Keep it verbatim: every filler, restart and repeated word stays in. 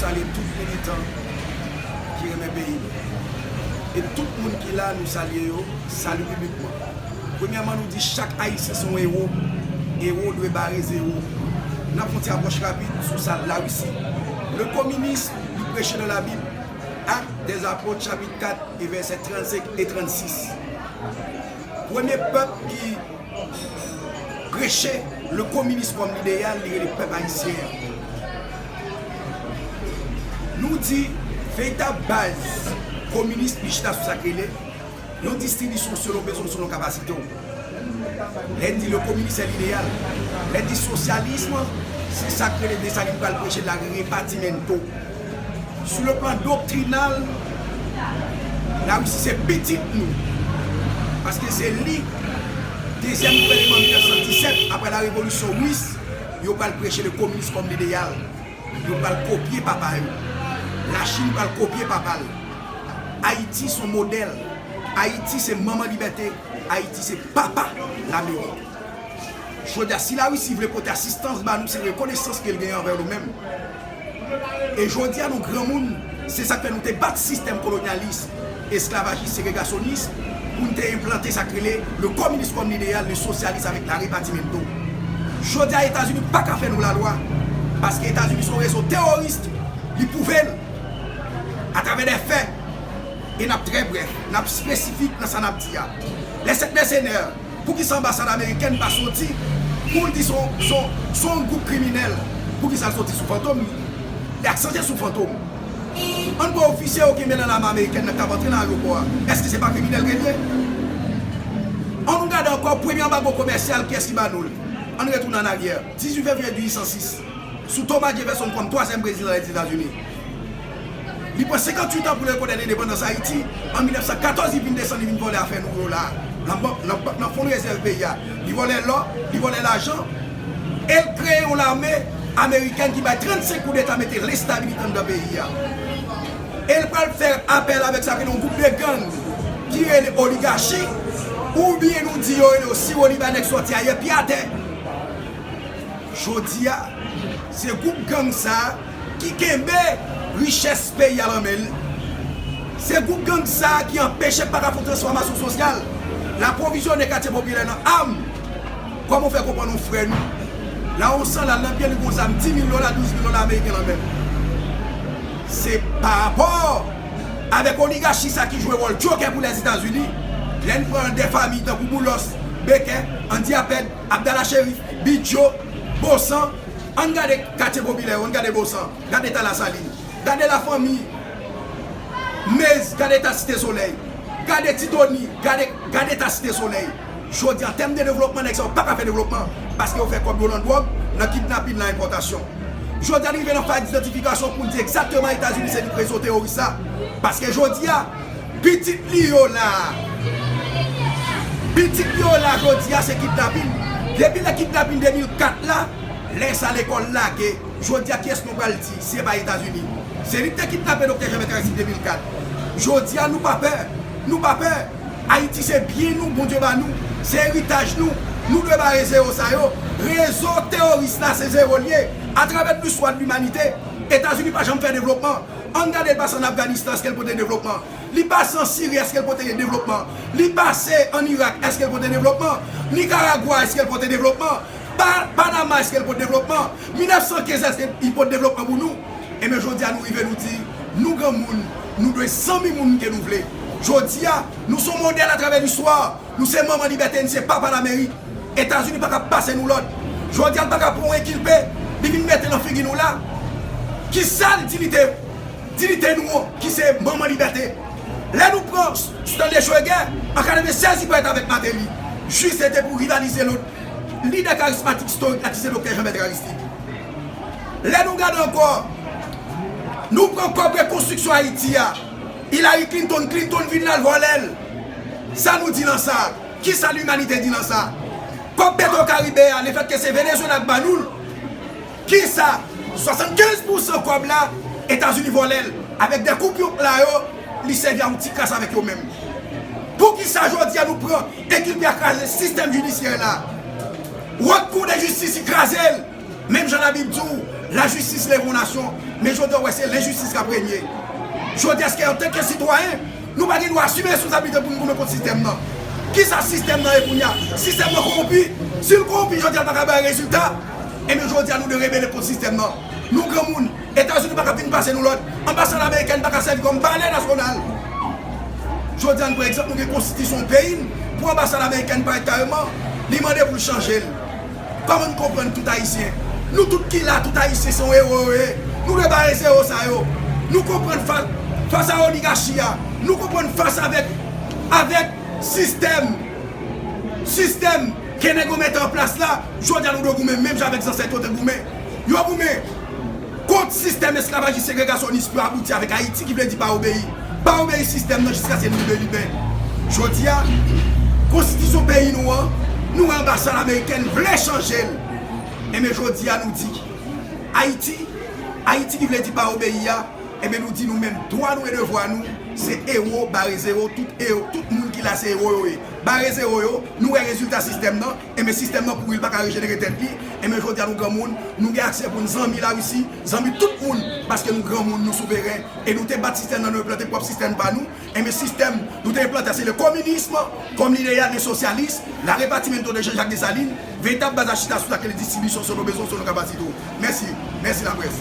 Salye tout militan ki renmen peyi nou. E tout moun ki la, nou salye yo, sali piblikman. Premyèman, nou di chak Ayisyen se yon ewo. Ewo dwe bare zewo. N ap fè yon ti apwòch rapid sou sa Larisi. Le communisme, li preche nan Labib, Actes des Apôtres, chapit kat, e vèsè trannsenk e trannsis. Premye pèp ki preche le communisme kòm lideyal, li rele pèp ayisyen an. Nou di, veritab baz kominis, li chita sou sa k rele yon distribisyon selon bezwen w, selon kapasite w. Lè n di le communisme c'est l'idéal, lè n di sosyalism, se sa k rele Desalin pral preche la repartimento. Sou le plan doktrinal, Larisi se pitit nou. Paske se li, dezyèm gouvènman mil nèf san disèt, apre la revolisyon ris, yo pral preche le communisme comme l'idéal. Yo pral kopye papa yo. Lachin pral kopye papa l. Ayiti se yon modèl. Ayiti se manman libète. Ayiti se papa Lamerik. Jodi a, si Larisi vle pote asistans ba nou, se rekonesans ke l genyen anvè nou menm. E jodi a, nou granmoun, se sa k fè nou te bat sistèm kolonyalis, esklavajis, segregasyonis, pou n te enplante sa k rele le communisme comme l'idéal, le socialisme avec la repartimento. Jodi a, Etazini pa ka fè nou lalwa, paske Etazini se yon rezo teworis, li pwouve l atravè de fè. E n ap trè brèf, n ap espesifik nan sa n ap di a. Les sept mercenaires, poukisa anbasad amerikèn pa soti pou l di se yon, se yon, se yon gwoup kriminèl? Poukisa l soti sou Fantom li? Li aksantye sou Fantom. Ann pran ofisye yo kenbe nan lame amerikèn nan k ap antre nan ayewopò a. Èske se pa kriminèl ke l ye? Ann nou gade ankò premye anbago komèsyal, kiyès ki ba nou l? Ann retounen annaryè. Dizuit fevriye dizuit san sis. Sou Thomas Jefferson kòm twazyèm prezidan Lèzetazini. Li pran senkanntuit an pou l rekonèt endepandans Ayiti. An mil nèf san katòz, li vin desann, li vin vòlè afè nou yo la. Nan bank, nan bank, nan fon rezèv peyi a. Li vòlè lò, li vòlè lajan. E l kreye yon lame amerikèn ki bay trannsenk koudeta, mete lenstabilite anndan peyi a. E l pral fè apèl avèk sa ki rele yon gwoup de gang ki rele oligachi, oubyen nou di yo rele yo siwo libanè k sòti ayè pye atè. Jodi a, se gwoup gang sa a ki kenbe richès peyi a nan men l. Se gwoup gang sa a ki anpeche pa ka fè transfòmasyon sosyal. L apwovizyone katye popilè nan am. Kòman w fè konprann yon frè nou, la yon san la, l nan pye li gon zam di mil dola, douz mil dola ameriken nan men l? Se pa rapò avèk oligachi sa ki jwe wòl jokè pou Lèzetazini. Lè n pran de fanmi tankou Boulos, Beken, Andy Apèd, Abdallah Cherif, Bidjo, Bosan, ann gade katye popilè yo, ann gade Bosan, gade eta Lasalin, gade lafanmi Mez, gade eta Site Solèy, gade Ti Toni, gade, gade eta Site Solèy. Jodi a, an tèm de devlopman, nèg sa yo pa ka fè devlopman, paske yo fè kòb yo nan dwòg, nan kidnapin, nan enpòtasyon. Jodi a, nou rive nan faz idantifikasyon pou n di egzakteman Etazini se li k rezo teworis la. Paske jodi a, pitit li yo la. Pitit li yo la jodi a se kidnapin. Depi lè kidnapin de mil kat la, lè sa lekòl lage. Jodi a, kiyès nou pral di? Se pa Etazini. Se li k te kidnape Doktè Jean Bertrand Aristide de mil kat. Jodi a, nou pa pè. Nou pa pè. Ayiti se byen nou, Bondye ba nou. Se eritaj nou. Nou dwe bare zewo sa yo. Rezo teworis la, se zewo l ye. Atravè listwa de limanite, Etazini pa janm fè devlopman. Ann gade l pase ann Afganistan, èske l pote devlopman? Li pase an Siri, èske l pote devlopman? Li pase ann Irak, èske l pote devlopman? Nikaragwa, èske l pote devlopman? Pa-, Panama, èske l pote devlopman? Mil nèf san kenz, èske li pote devlopman pou nou? Ebyen, jodi a, nou rive, nou di, nou granmoun, nou dwe zanmi moun ke nou vle. Jodi a, nou se yon modèl atravè listwa. Nou se manman libète, nou se papa Lamerik. Etazini pa ka pase nou lòd. Jodi a, l pa ka pran yon enkilpe, li vin mete nan figi nou la. Kisa l di li te, di li te nou an, ki se manman libète? Lè nou pran Stanley Schweigert, an katrevennsèz, li parèt avèk Martelly. Jis se te pou rivalize lòt lidè karizmatik istorik la, ki se Doktè Jean Bertrand Aristide. Lè nou gade ankò, nou pran kòb rekonstriksyon Ayiti a, Hillary Clinton, Clinton vin la, l vòlè l. Sa nou di nan sa? Kisa limanite di nan sa? Kòb Petro Caribe a, lefètke se Venezuela k ba nou l, kisa? Swasannkenz pousan kòb la, Etazini vòlè l. Avèk de koupyon pla yo, li sèvi a yon ti kras avèk yo menm. Poukisa jodi a nou pran enkilpe a kraze sistèm jidisyè la? Wòt Kou de Jistis, li kraze l. Menm jan Labib di w, Lajistis leve yon nasyon, men jodi a w wè se lenjistis k ap renye. Jodi a, èske antanke sitwayen, nou pa gen dwa asime responsablite pou nou goumen kont sistèm nan? Kisa sistèm nan ye kounye a? Sistèm nan kowonpi. Si l kowonpi, jodi a l pa ka bay rezilta. Ebyen jodi a nou dwe rebele kont sistèm nan. Nou granmoun, Etazini pa ka vin pase nou lòd. Anbasad amerikèn pa ka sèvi kòm palè nasyonal. Jodi a, nou pran egzanp, nou gen konstitisyon peyi n. Pou anbasad amerikèn parèt kareman, li mande pou l chanje l. Kòman n konprann tout Ayisyen? Nou tout ki la, tout Ayisyen se yon ewo yo ye. Nou dwe bare ewo sa yo. Nou konprann fa, fas a oligachi a. Nou konprann fas avèk, avèk sistèm, sistèm ke nèg yo mete an plas la. Jodi a, nou dwe goumen menm jan avèk zansèt yo te goumen. Yo goumen kont sistèm esklavajis segregasyonis pou abouti avèk Ayiti, ki vle di pa obeyi. Pa obeyi sistèm nan jiskaske nou delibè. Jodi a, konstitisyon peyi nou an, nou wè anbasad amerikèn vle chanje l. Enben jodi a, nou di, Ayiti, Ayiti ki vle di pa obeyi a, enben nou di nou menm, dwa nou e devwa nou, se ewo, bare ewo, tout ewo, tout moun ki la se ewo yo ye. Bare ewo yo, nou wè rezilta sistèm nan, enben sistèm nan pouri, l pa ka rejenere tèt li, enben jodi a nou granmoun, nou gen aksè pou n zanmi Larisi, zanmi tout moun, paske nou granmoun, nou souveren, e nou te bat sistèm nan, nou enplante pwòp sistèm pa nou, enben sistèm nou te enplante a se le communisme comme l'idéal de socialisme, la repartimentation de Jean-Jacques Dessalines, veritab baz la chita sou sa ke le distribisyon selon bezwen, selon kapasite w. Mèsi, mèsi laprès.